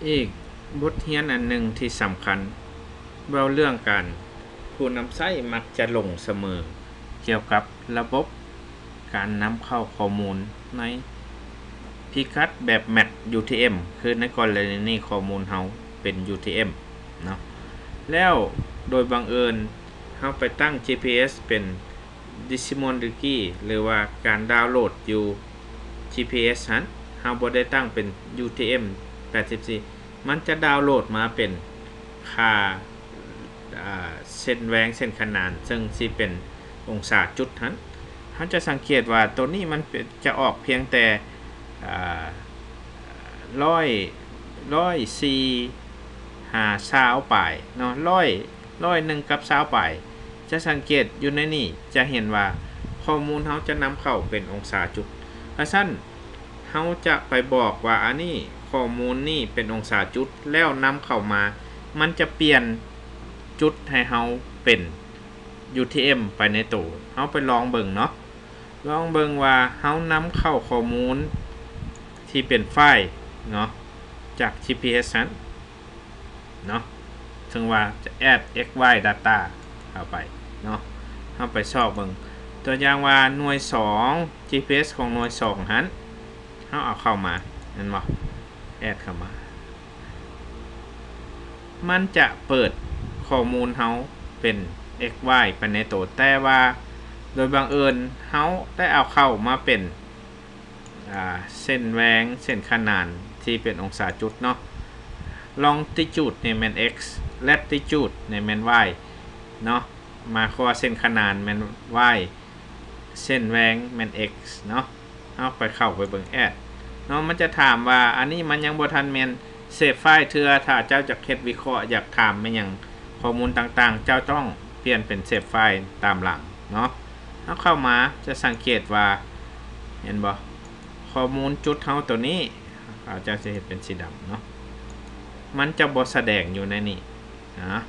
ອີກບົດຮຽນອັນໜຶ່ງທີ່ສຳຄັນ ເວົ້າເລື່ອງການ ຜູ້ນຳໃຊ້ມັກຈະຫຼົງສະເໝີ ກ່ຽວກັບລະບົບການນຳເຂົ້າຂໍ້ມູນໃນພິກັດແບບແມັດ ຢູທີເອັມ ຄືໃນກໍລະນີນີ້ຂໍ້ມູນເຮົາເປັນ ຢູທີເອັມ ເນາະ ແລ້ວໂດຍບັງເອີນເຮົາໄປຕັ້ງ ຈີພີເອັສ ເປັນ Decimal Wiki ຫຼືວ່າການດາວໂຫຼດຢູ່ ຈີພີເອັສ ຫັ້ນ ເຮົາບໍ່ໄດ້ຕັ້ງເປັນ ຢູທີເອັມ ແປດສິບສີ່ ມັນຈະດາວໂຫຼດມາເປັນຄ່າ ອາ ເສັ້ນແຫວງເສັ້ນຂະໜານ ເຊິ່ງຊິເປັນອົງສາຈຸດຫັ້ນ ເຮົາຈະສັງເກດວ່າໂຕນີ້ມັນເປັນ ຈະອອກພຽງແຕ່ ອາ ຮ້ອຍ ຮ້ອຍສີ່ ຫາ ຊາວປາຍເນາະ ຮ້ອຍ ຮ້ອຍໜຶ່ງກັບຊາວປາຍ ຈະສັງເກດຢູ່ໃນນີ້ ຈະເຫັນວ່າຂໍ້ມູນເຮົາຈະນຳເຂົ້າເປັນອົງສາຈຸດ. ຄັນຊັ້ນ ເຮົາຈະໄປບອກວ່າອັນນີ້ ຂໍ້ມູນນີ້ເປັນອົງສາຈຸດ ແລ້ວນຳເຂົ້າມາ ມັນຈະປ່ຽນຈຸດໃຫ້ເຮົາເປັນ ຢູທີເອັມ ໄປໃນໂຕ. ເຮົາໄປລອງເບິ່ງເນາະ. ລອງເບິ່ງວ່າເຮົານຳເຂົ້າຂໍ້ມູນທີ່ເປັນໄຟລ໌ເນາະ ຈາກ ຈີພີເອັສ ຫັ້ນເນາະ ເຊິ່ງວ່າຈະ add x y data ເຂົ້າໄປເນາະ. ເຮົາໄປຊອກເບິ່ງ ຕົວຢ່າງວ່າໜ່ວຍສອງ ຈີພີເອັສ ຂອງໜ່ວຍສອງຫັ້ນ ເຮົາເອົາເຂົ້າມາ ແມ່ນບໍ່? add ເຂົ້າມາ ມັນຈະເປີດຂໍ້ມູນເຮົາເປັນ x y ໄປໃນໂຕ ແຕ່ວ່າໂດຍບັງເອີນເຮົາໄດ້ເອົາເຂົ້າມາເປັນ ອາ ເສັ້ນແຫວງເສັ້ນຂະໜານທີ່ເປັນອົງສາຈຸດເນາະ. Longitude ນີ້ແມ່ນ x, Latitude ນີ້ແມ່ນ y ເນາະ. ໝາຍຄວາມວ່າເສັ້ນຂະໜານແມ່ນ y, ເສັ້ນແຫວງແມ່ນ x ເນາະ. ເຮົາໄປເຂົ້າໄປເບິ່ງ add ເນາະ ມັນຈະຖາມວ່າ ອັນນີ້ມັນຍັງບໍ່ທັນແມ່ນ Shapefile ເທື່ອ. ຖ້າເຈົ້າຢາກເຮັດວິເຄາະ ຢາກຖາມແມ່ນຫຍັງ ຂໍ້ມູນຕ່າງໆ ເຈົ້າຕ້ອງປ່ຽນເປັນ Shapefile ຕາມຫຼັງເນາະ. ເຮົາເຂົ້າມາຈະສັງເກດວ່າ ເຫັນບໍ່? ຂໍ້ມູນຈຸດເຮົາໂຕນີ້ ເຮົາຈະເຮັດເປັນສີດຳເນາະ ມັນຈະບໍ່ສະແດງຢູ່ໃນນີ້ນະ.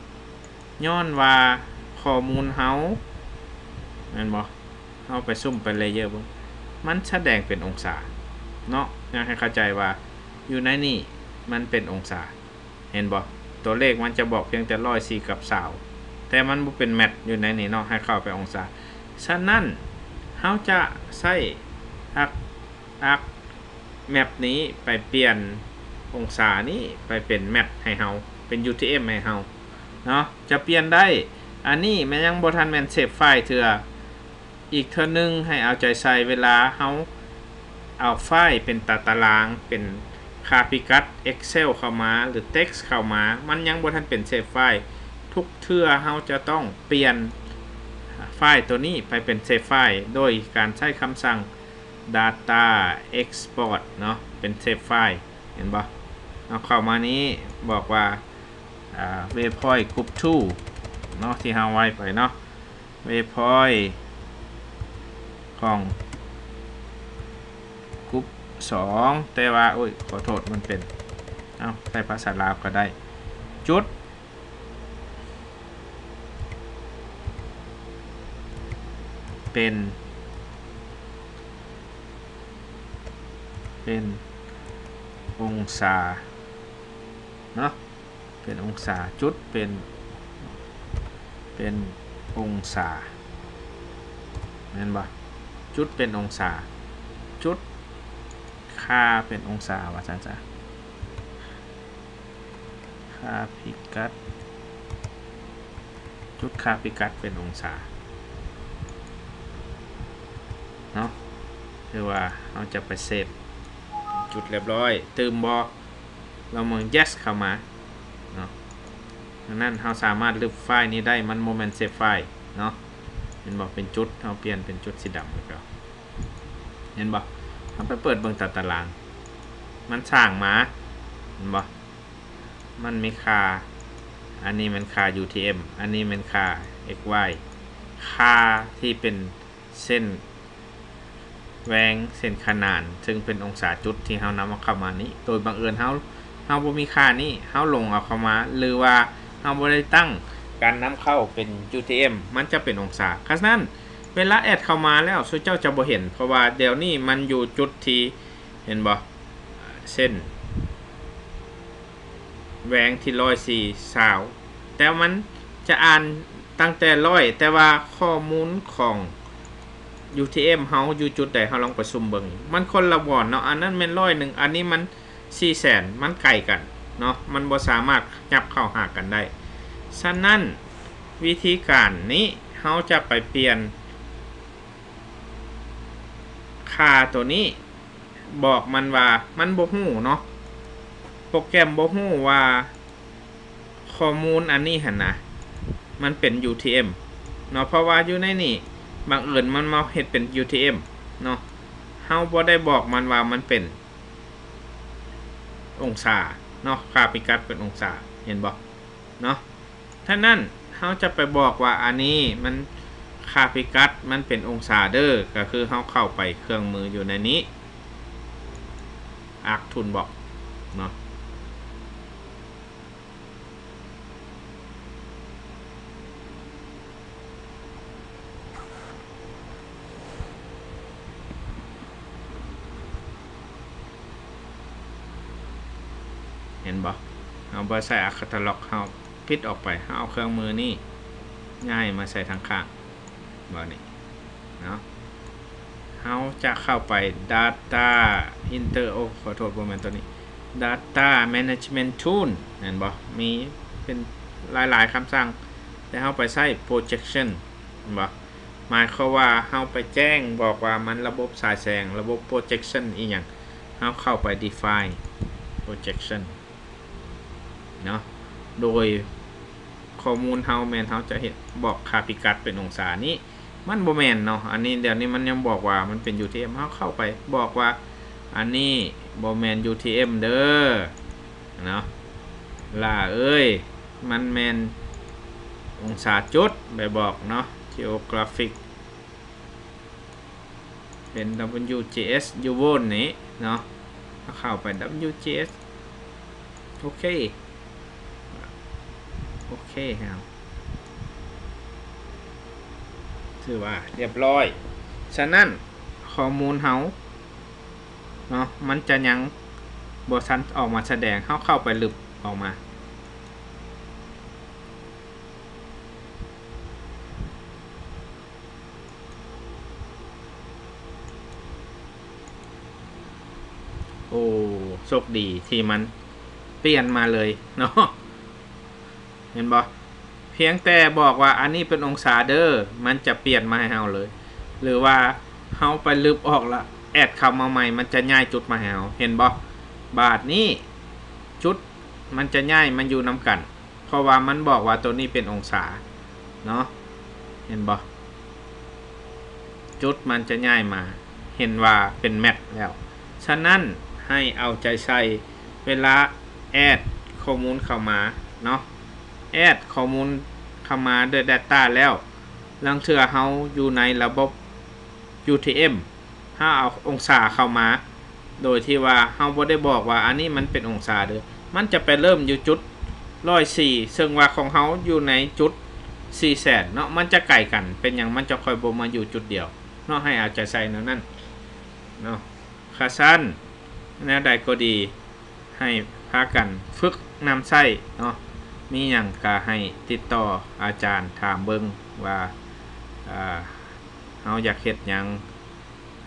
ຍ້ອນວ່າຂໍ້ມູນເຮົາ ແມ່ນບໍ່? ເຮົາໄປຊູມໄປ layer ເບິ່ງ ມັນສະແດງເປັນອົງສາເນາະ. ຢາກໃຫ້ເຂົ້າໃຈວ່າຢູ່ໃນນີ້ມັນເປັນອົງສາ ເຫັນບໍ່? ຕົວເລກມັນຈະບອກພຽງແຕ່ຮ້ອຍສີ່ກັບຊາວ ແຕ່ມັນບໍ່ເປັນແມັດຢູ່ໃນນີ້ເນາະ ໃຫ້ເຂົ້າໄປອົງສາ. ສະນັ້ນ ເຮົາຈະໃຊ້ອັກ ອັກ ແມັດນີ້ໄປປ່ຽນອົງສານີ້ໄປເປັນແມັດໃຫ້ເຮົາ ເປັນ ຢູທີເອັມ ໃຫ້ເຮົາເນາະ ຈະປ່ຽນໄດ້. ອັນນີ້ມັນຍັງບໍ່ທັນແມ່ນ Shapefile ເທື່ອ. ອີກເທື່ອໜຶ່ງ ໃຫ້ເອົາໃຈໃສ່ເວລາເຮົາເອົາໄຟລ໌ເປັນຕາຕະລາງ ເປັນຄ່າພິກັດ Excel ເຂົ້າມາ ຫຼື text ເຂົ້າມາ ມັນຍັງບໍ່ທັນເປັນ Shapefile. ທຸກເທື່ອເຮົາຈະຕ້ອງປ່ຽນໄຟລ໌ໂຕນີ້ໄປເປັນ Shapefile ໂດຍການໃຊ້ຄຳສັ່ງ Data Export ເນາະ ເປັນ Shapefile ເຫັນບໍ່? ເຮົາເຂົ້າມານີ້ ບອກວ່າ ອາ Waypoint Group two ເນາະ ທີ່ເຮົາໄວ້ໄປເນາະ Waypoint ຂອງ Group ສອງ ແຕ່ວ່າ ໂອ້ຍ ຂໍໂທດ ມັນເປັນ ເອົ້າ ໃຊ້ພາສາລາວກໍໄດ້ ຈຸດ ເປັນ ເປັນອົງສາເນາະ ເປັນອົງສາ ຈຸດເປັນ ເປັນອົງສາ ແມ່ນບໍ່? ຈຸດເປັນອົງສາ ຈຸດຄ່າເປັນອົງສາ ວ່າຊັ້ນຊະ. ຄ່າພິກັດ ຈຸດຄ່າພິກັດເປັນອົງສາເນາະ ຫຼືວ່າເຮົາຈະໄປເຊບ ຈຸດລຽບຮ້ອຍ ຕື່ມບໍ່? ລອງເບິ່ງ yes ເຂົ້າມາເນາະ. ດັ່ງນັ້ນເຮົາສາມາດລຶບໄຟລ໌ນີ້ໄດ້ ມັນບໍ່ແມ່ນ Shapefile ເນາະ ເຫັນບໍ່? ເປັນຈຸດ ເຮົາປ່ຽນເປັນຈຸດສີດຳແລ້ວກໍ ເຫັນບໍ່? ເຮົາໄປເປີດເບິ່ງຕາຕະລາງ ມັນສ້າງມາ ເຫັນບໍ່? ມັນມີຄ່າ ອັນນີ້ແມ່ນຄ່າ UTM ອັນນີ້ແມ່ນຄ່າ xy ຄ່າທີ່ເປັນເສັ້ນແຫວງ ເສັ້ນຂະໜານ ເຊິ່ງເປັນອົງສາຈຸດທີ່ເຮົານຳເອົາເຂົ້າມານີ້ ໂດຍບັງເອີນເຮົາ ເຮົາບໍ່ມີຄ່ານີ້ ເຮົາຫຼົງເອົາເຂົ້າມາ ຫຼືວ່າເຮົາບໍ່ໄດ້ຕັ້ງການນຳເຂົ້າເປັນ UTM ມັນຈະເປັນອົງສາ. ຄັນຊັ້ນ ເວລາແອັດເຂົ້າມາແລ້ວ ຊຸມເຈົ້າຈະບໍ່ເຫັນ ເພາະວ່າດຽວນີ້ມັນຢູ່ຈຸດທີ່ ເຫັນບໍ່? ເສັ້ນ ແຫວງທີຮ້ອຍສີ່ ຊາວ ແຕ່ມັນຈະອ່ານຕັ້ງແຕ່ຮ້ອຍ ແຕ່ວ່າຂໍ້ມູນຂອງ UTM ເຮົາຢູ່ຈຸດໃດ ເຮົາລອງໄປຊຸມເບິ່ງ ມັນຄົນລະບ່ອນເນາະ ອັນນັ້ນແມ່ນຮ້ອຍໜຶ່ງ ອັນນີ້ມັນສີ່ແສນ ມັນໄກກັນເນາະ ມັນບໍ່ສາມາດຫຍັບເຂົ້າຫາກັນໄດ້. ສະນັ້ນ ວິທີການນີ້ ເຮົາຈະໄປປ່ຽນຄ່າໂຕນີ້ ບອກມັນວ່າມັນບໍ່ຮູ້ເນາະ ໂປຣແກຣມບໍ່ຮູ້ວ່າຂໍ້ມູນອັນນີ້ຫັ້ນນະ ມັນເປັນ UTM ເນາະ ເພາະວ່າຢູ່ໃນນີ້ ບັງເອີນມັນມາເຮັດເປັນ UTM ເນາະ ເຮົາບໍ່ໄດ້ບອກມັນວ່າມັນເປັນອົງສາເນາະ ຄ່າພິກັດເປັນອົງສາ ເຫັນບໍ່ເນາະ. ຖ້ານັ້ນ ເຮົາຈະໄປບອກວ່າອັນນີ້ມັນ ຄ່າພິກັດມັນເປັນອົງສາເດີ ກໍຄືເຮົາເຂົ້າໄປເຄື່ອງມືຢູ່ໃນນີ້ ArcToolbox ເນາະ ເຫັນບໍ່? ເຮົາບໍ່ໃສ່ Arc Catalog ເຮົາປິດອອກໄປ ເຮົາເອົາເຄື່ອງມືນີ້ຍ້າຍມາໃສ່ທາງຂ້າງ ບໍ່ນີ້ເນາະ ເຮົາຈະເຂົ້າໄປ Data Inter ໂອ້ ຂໍໂທດ ບໍ່ແມ່ນໂຕນີ້ Data Management Tool ເຫັນບໍ່? ມີເປັນຫຼາຍໆຄຳສັ່ງ ແຕ່ເຮົາໄປໃຊ້ Projection ເຫັນບໍ່? ໝາຍຄວາມວ່າເຮົາໄປແຈ້ງບອກວ່າມັນລະບົບສາຍແສງ ລະບົບ Projection ອີ່ຫຍັງ ເຮົາເຂົ້າໄປ Define Projection ເນາະ ໂດຍຂໍ້ມູນເຮົາແມ່ນເຮົາຈະເຮັດ ບອກຄ່າພິກັດເປັນອົງສານີ້ ມັນບໍ່ແມ່ນເນາະ ອັນນີ້ດຽວນີ້ມັນຍັງບອກວ່າມັນເປັນ UTM ເຮົາເຂົ້າໄປບອກວ່າ ອັນນີ້ບໍ່ແມ່ນ UTM ເດີເນາະ ຫຼ້າເອີຍ ມັນແມ່ນອົງສາຈຸດ ໄປບອກເນາະ Geographic ເປັນ WGS ຢູ່ໂວນນີ້ເນາະ ເຮົາເຂົ້າໄປ WGS ໂອເຄ ໂອເຄ ເຮົາຖືວ່າຮຽບຮ້ອຍ. ສະນັ້ນ ຂໍ້ມູນເຮົາເນາະ ມັນຈະຍັງບໍ່ທັນອອກມາສະແດງ ເຮົາເຂົ້າໄປລຶບອອກມາ. ໂອ້ ໂຊກດີທີ່ມັນປ່ຽນມາເລີຍເນາະ ເຫັນບໍ່? ພຽງແຕ່ບອກວ່າອັນນີ້ເປັນອົງສາເດີ ມັນຈະປ່ຽນມາໃຫ້ເຮົາເລີຍ ຫຼືວ່າເຮົາໄປລຶບອອກລະ add ເຂົ້າມາໃໝ່ ມັນຈະຍ້າຍຈຸດມາໃຫ້ເຮົາ ເຫັນບໍ່? ບາດນີ້ຈຸດມັນຈະຍ້າຍມາຢູ່ນຳກັນ ເພາະວ່າມັນບອກວ່າໂຕນີ້ເປັນອົງສາເນາະ ເຫັນບໍ່? ຈຸດມັນຈະຍ້າຍມາ ເຫັນວ່າເປັນ map ແລ້ວ. ສະນັ້ນ ໃຫ້ເອົາໃຈໃສ່ເວລາ add ຂໍ້ມູນເຂົ້າມາເນາະ add ຂໍ້ມູນເຂົ້າມາດ້ວຍ data ແລ້ວ ລາງເທື່ອເຮົາຢູ່ໃນລະບົບ UTM ເຮົາເອົາອົງສາເຂົ້າມາ ໂດຍທີ່ວ່າເຮົາບໍ່ໄດ້ບອກວ່າອັນນີ້ມັນເປັນອົງສາເດີ ມັນຈະໄປເລີ່ມຢູ່ຈຸດຮ້ອຍສີ່ ເຊິ່ງວ່າຂອງເຮົາຢູ່ໃນຈຸດສີ່ແສນເນາະ ມັນຈະໄກກັນ ເປັນຫຍັງມັນຈະຄ່ອຍບໍ່ມາຢູ່ຈຸດດຽວເນາະ ໃຫ້ເອົາໃຈໃສ່ແນວນັ້ນເນາະ. ຂະຊັ້ນ ແນວໃດກໍດີ ໃຫ້ພາກັນຝຶກນຳໃຊ້ເນາະ ມີຫຍັງກະໃຫ້ຕິດຕໍ່ອາຈານຖາມເບິ່ງວ່າ ເຮົາຢາກເຮັດຫຍັງ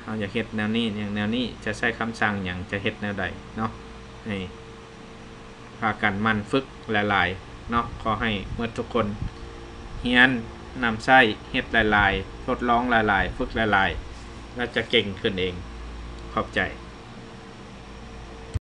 ເຮົາຢາກເຮັດແນວນີ້ ຫຍັງແນວນີ້ ຈະໃຊ້ຄຳສັ່ງຫຍັງ ຈະເຮັດແນວໃດເນາະ ໃຫ້ພາກັນໝັ່ນຝຶກຫຼາຍໆເນາະ. ຂໍໃຫ້ໝົດທຸກຄົນຮຽນນຳໃຊ້ ເຮັດຫຼາຍໆ ທົດລອງຫຼາຍໆ ຝຶກຫຼາຍໆ ແລ້ວຈະເກັ່ງຂຶ້ນເອງ. ຂອບໃຈ.